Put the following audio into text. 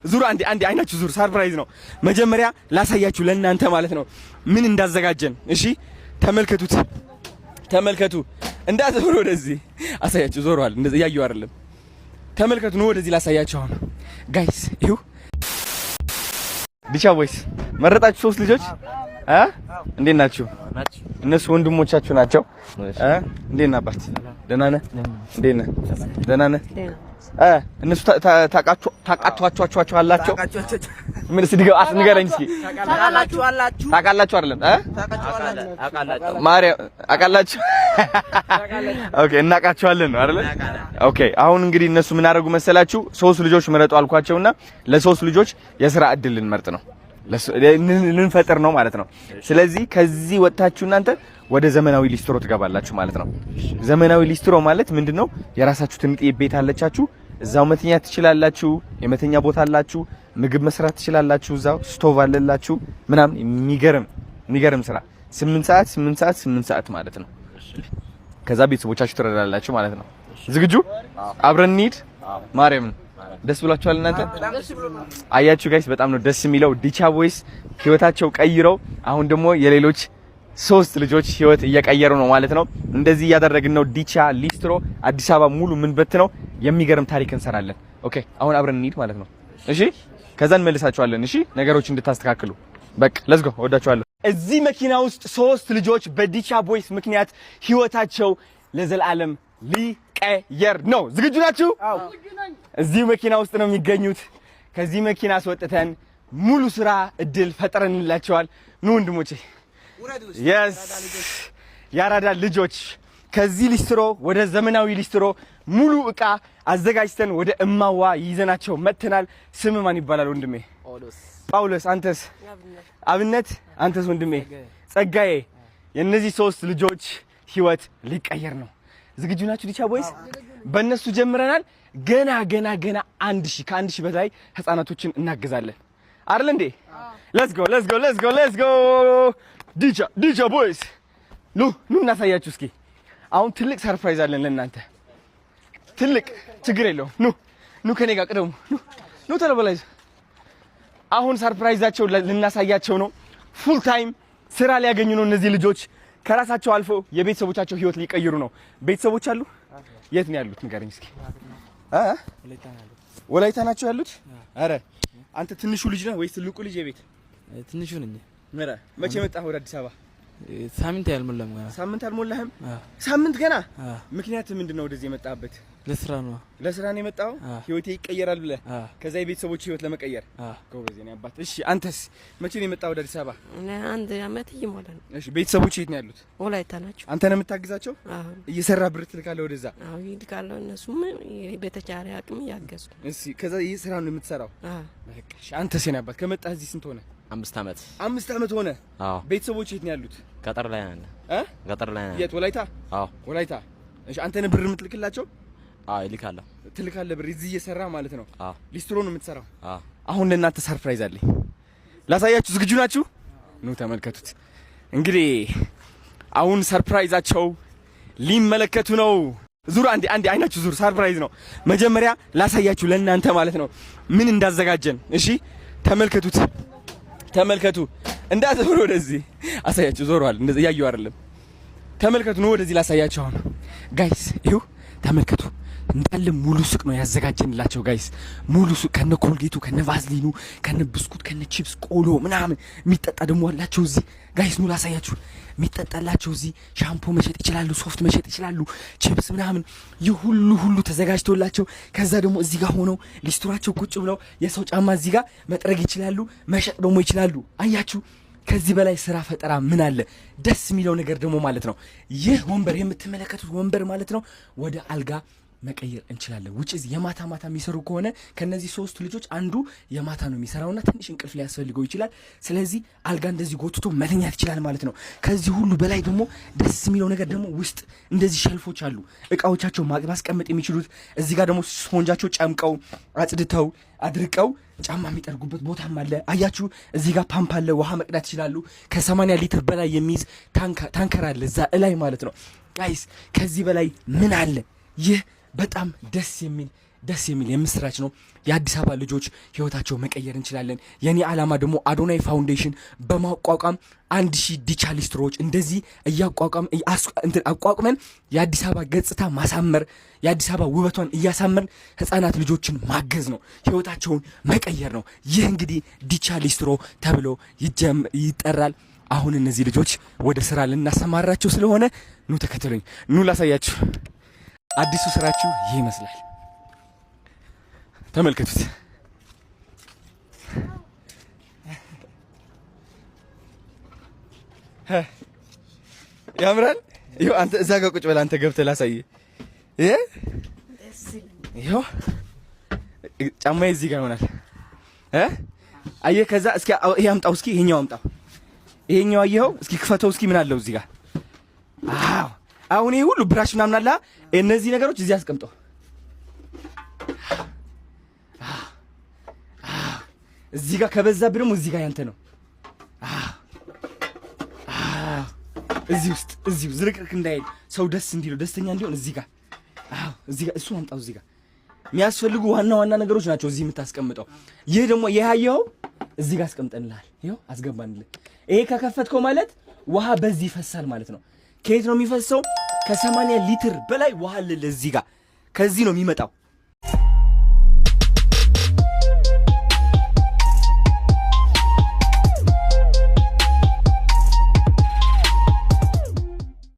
ዙር፣ አንዴ አንዴ አይናችሁ ዙር። Surprise ነው። መጀመሪያ ላሳያችሁ ለእናንተ ማለት ነው ምን እንዳዘጋጀን። እሺ ተመልከቱት፣ ተመልከቱ። እንዳዞር ወደዚህ አሳያችሁ። ዞሯል። እንደዚህ እያዩ አይደለም። ተመልከቱ። ነው ወደዚህ ላሳያችሁ አሁን guys። ይሁ ዲቻ ቦይስ መረጣችሁ ሶስት ልጆች እ እንዴት ናችሁ? እነሱ ወንድሞቻችሁ ናቸው። እ እንዴት ነህ አባት? ደህና ነህ? እንዴት ነህ? ደህና ነህ? እነሱ ታውቃችኋቸው አላቸው። ምን እስኪ ንገረኝ እስኪ። ታውቃላችሁ አይደለም? እ ማርያም አውቃላችሁ? Okay እናውቃቸዋለን ነው አይደለ? Okay አሁን እንግዲህ እነሱ ምን አደረጉ መሰላችሁ? ሶስት ልጆች ምረጡ አልኳቸውና ለሶስት ልጆች የስራ እድል ልንመርጥ ነው፣ ልንፈጥር ነው ማለት ነው። ስለዚህ ከዚህ ወጥታችሁ እናንተ ወደ ዘመናዊ ሊስትሮ ትገባላችሁ ማለት ነው። ዘመናዊ ሊስትሮ ማለት ምንድነው? የራሳችሁ ትንጥዬ ቤት አለቻችሁ፣ እዛው መተኛት ትችላላችሁ። የመተኛ ቦታ አላችሁ። ምግብ መስራት ትችላላችሁ። እዛው ስቶቭ አለላችሁ ምናምን። የሚገርም የሚገርም ስራ 8 ሰዓት፣ 8 ሰዓት፣ 8 ሰዓት ማለት ነው። ከዛ ቤተሰቦቻችሁ ትረዳላችሁ ማለት ነው። ዝግጁ? አብረን እንሂድ። ማርያምን ደስ ብሏችኋል እናንተ? አያችሁ guys፣ በጣም ነው ደስ የሚለው። ዲቻ ቦይስ ህይወታቸው ቀይረው አሁን ደግሞ የሌሎች ሶስት ልጆች ህይወት እየቀየሩ ነው ማለት ነው። እንደዚህ እያደረግን ነው። ዲቻ ሊስትሮ አዲስ አበባ ሙሉ ምን በት ነው የሚገርም ታሪክ እንሰራለን። Okay አሁን አብረን እንሂድ ማለት ነው። እሺ ከዛ እንመልሳችኋለን። እሺ ነገሮች እንድታስተካክሉ። በቃ let's go። እወዳችኋለሁ። እዚህ መኪና ውስጥ ሶስት ልጆች በዲቻ ቦይስ ምክንያት ህይወታቸው ለዘላለም ሊቀየር ነው። ዝግጁ ናችሁ? እዚህ መኪና ውስጥ ነው የሚገኙት። ከዚህ መኪና አስወጥተን ሙሉ ስራ እድል ፈጥረንላቸዋል። ኑ ወንድሞቼ። Yes፣ የአራዳ ልጆች ከዚህ ሊስትሮ ወደ ዘመናዊ ሊስትሮ ሙሉ እቃ አዘጋጅተን ወደ እማዋ ይዘናቸው መጥተናል። ስም ማን ይባላል ወንድሜ? ጳውሎስ። አንተስ? አብነት። አንተስ ወንድሜ? ጸጋዬ። የእነዚህ ሶስት ልጆች ህይወት ሊቀየር ነው። ዝግጁ ናችሁ ዲቻ ቦይስ? በእነሱ ጀምረናል። ገና ገና ገና 1,000፣ ከ1,000 በላይ ህፃናቶችን እናግዛለን። አይደል እንዴ? Let's go, let's go, let's go, let's go። ዲቻ ዲቻ ቦይስ ኑ ኑ እናሳያችሁ እስኪ። አሁን ትልቅ surprise አለን ለእናንተ። ትልቅ ችግር የለውም። ኑ ኑ ከኔ ጋር ቅደሙ። ኑ ኑ ቶሎ በላይ። አሁን surprise ኣቸው ልናሳያቸው ነው። Full time ስራ ሊያገኙ ነው እነዚህ ልጆች። ከራሳቸው አልፎ የቤተሰቦቻቸው ህይወት ሊቀይሩ ነው። ቤተሰቦች አሉ? የት ነው ያሉት? ንገረኝ እስኪ። እ ወላይታ ናቸው ያሉት? አረ አንተ ትንሹ ልጅ ነህ ወይስ ትልቁ ልጅ የቤት? ትንሹ ነኝ። ኧረ መቼ መጣህ ወደ አዲስ አበባ? ሳምንት ያልሞላም ገና። ሳምንት አልሞላህም? ሳምንት ገና። ምክንያት ምንድን ነው ወደዚህ የመጣህበት? ለስራ ነው። ለስራ ነው የመጣው? ህይወቴ ይቀየራል ብለህ ከዛ የቤተሰቦች ህይወት ለመቀየር። ጎበዝ የኔ አባት። እሺ አንተስ መቼ ነው የመጣው ወደ አዲስ አበባ? አንድ አመት እየሞላ ነው። እሺ ቤተሰቦች የት ነው ያሉት? ወላይታ ናቸው። አንተ ነህ የምታግዛቸው? እየሰራ ብር ትልካለህ ወደዛ? አዎ ይልካለሁ። እነሱም በተቻለ አቅም እያገዙ። እሺ ከዛ ይህ ስራ ነው የምትሰራው? በቃ እሺ። አንተስ የኔ አባት ከመጣህ እዚህ ስንት ሆነ? 5 አመት። 5 አመት ሆነ። አዎ። ቤተሰቦች የት ነው ያሉት? ገጠር ላይ ነን። እ ገጠር ላይ ነን። የት፣ ወላይታ? አዎ። ወላይታ። እሺ አንተ ነህ ብር የምትልክላቸው? አዎ ይልካለሁ። ትልካለህ ብር እዚህ እየሰራ ማለት ነው? አዎ። ሊስትሮ ነው የምትሰራው? አዎ። አሁን ለእናንተ surprise አለኝ ላሳያችሁ። ዝግጁ ናችሁ? ኑ ተመልከቱት። እንግዲህ አሁን surprise ኣቸው ሊመለከቱ ነው። ዙር፣ አንዴ አንዴ አይናችሁ ዙር። Surprise ነው። መጀመሪያ ላሳያችሁ ለእናንተ ማለት ነው ምን እንዳዘጋጀን። እሺ ተመልከቱት፣ ተመልከቱ። እንዳዞር ወደዚህ አሳያችሁ። ዞሯል። እንደዚህ እያዩ አይደለም። ተመልከቱ። ነው ወደዚህ ላሳያችሁ አሁን guys፣ ይሁ ተመልከቱ። እንዳለ ሙሉ ሱቅ ነው ያዘጋጀንላቸው guys። ሙሉ ሱቅ ከነ ኮልጌቱ፣ ከነ ቫዝሊኑ፣ ከነ ብስኩት፣ ከነ ቺፕስ፣ ቆሎ ምናምን፣ የሚጠጣ ደግሞ አላቸው እዚህ guys። ኑ ላሳያችሁ። የሚጠጣላቸው እዚህ፣ ሻምፖ መሸጥ ይችላሉ፣ ሶፍት መሸጥ ይችላሉ፣ ቺፕስ ምናምን፣ ይህ ሁሉ ሁሉ ተዘጋጅቶላቸው ከዛ ደግሞ እዚህ ጋር ሆነው ሊስትሯቸው ቁጭ ብለው የሰው ጫማ እዚህ ጋር መጥረግ ይችላሉ፣ መሸጥ ደግሞ ይችላሉ። አያችሁ፣ ከዚህ በላይ ስራ ፈጠራ ምን አለ? ደስ የሚለው ነገር ደግሞ ማለት ነው ይህ ወንበር፣ የምትመለከቱት ወንበር ማለት ነው፣ ወደ አልጋ መቀየር እንችላለን። Which is የማታ ማታ የሚሰሩ ከሆነ ከነዚህ ሶስቱ ልጆች አንዱ የማታ ነው የሚሰራውና ትንሽ እንቅልፍ ሊያስፈልገው ይችላል። ስለዚህ አልጋ እንደዚህ ጎትቶ መተኛት ይችላል ማለት ነው። ከዚህ ሁሉ በላይ ደግሞ ደስ የሚለው ነገር ደግሞ ውስጥ እንደዚህ shelf ኦች አሉ፣ እቃዎቻቸው ማስቀመጥ የሚችሉት። እዚህ ጋር ደግሞ ስፖንጃቸው ጨምቀው አጽድተው አድርቀው ጫማ የሚጠርጉበት ቦታም አለ። አያችሁ፣ እዚህ ጋር ፓምፕ አለ፣ ውሃ መቅዳት ይችላሉ። ከ80 ሊትር በላይ የሚይዝ ታንከር አለ እዛ እላይ ማለት ነው። Guys ከዚህ በላይ ምን አለ? ይህ በጣም ደስ የሚል ደስ የሚል የምስራች ነው። የአዲስ አበባ ልጆች ህይወታቸው መቀየር እንችላለን። የኔ ዓላማ ደግሞ አዶናይ ፋውንዴሽን በማቋቋም 1000 ዲቻ ሊስትሮዎች እንደዚህ እያቋቋም እንትን አቋቁመን የአዲስ አበባ ገጽታ ማሳመር፣ የአዲስ አበባ ውበቷን እያሳመርን ህፃናት ልጆችን ማገዝ ነው፣ ህይወታቸውን መቀየር ነው። ይህ እንግዲህ ዲቻ ሊስትሮ ተብሎ ይጠራል። አሁን እነዚህ ልጆች ወደ ስራ ልናሰማራቸው ስለሆነ ኑ ተከተሉኝ፣ ኑ ላሳያችሁ። አዲሱ ስራችሁ ይህ ይመስላል። ተመልከቱት። ያምራል። ይኸው አንተ እዛ ጋር ቁጭ በል፣ አንተ ገብተህ ላሳይህ። ይኸው ጫማዬ እዚህ ጋር ይሆናል። አየህ? ከዛ እስኪ ይሄ አምጣው፣ እስኪ ይሄኛው አምጣው፣ ይሄኛው አየኸው? እስኪ ክፈተው፣ እስኪ ምን አለው እዚህ ጋር? አዎ፣ አሁን ይሄ ሁሉ brush ምናምን አለ። እነዚህ ነገሮች እዚህ አስቀምጠው። እዚህ ጋር ከበዛብህ ደግሞ እዚህ ጋር ያንተ ነው። እዚህ ውስጥ እዚሁ ዝርክርክ እንዳይል፣ ሰው ደስ እንዲለው፣ ደስተኛ እንዲሆን እዚህ ጋር፣ አዎ፣ እዚህ ጋር እሱ አምጣው። እዚህ ጋር የሚያስፈልጉ ዋና ዋና ነገሮች ናቸው እዚህ የምታስቀምጠው። ይህ ደግሞ ይህ አየኸው እዚህ ጋር አስቀምጠንልሃል። ይኸው አስገባንልህ። ይሄ ከከፈትከው ማለት ውሃ በዚህ ይፈሳል ማለት ነው። ከየት ነው የሚፈሰው? ከ80 ሊትር በላይ ውሃ አለ እዚህ ጋር። ከዚህ ነው የሚመጣው።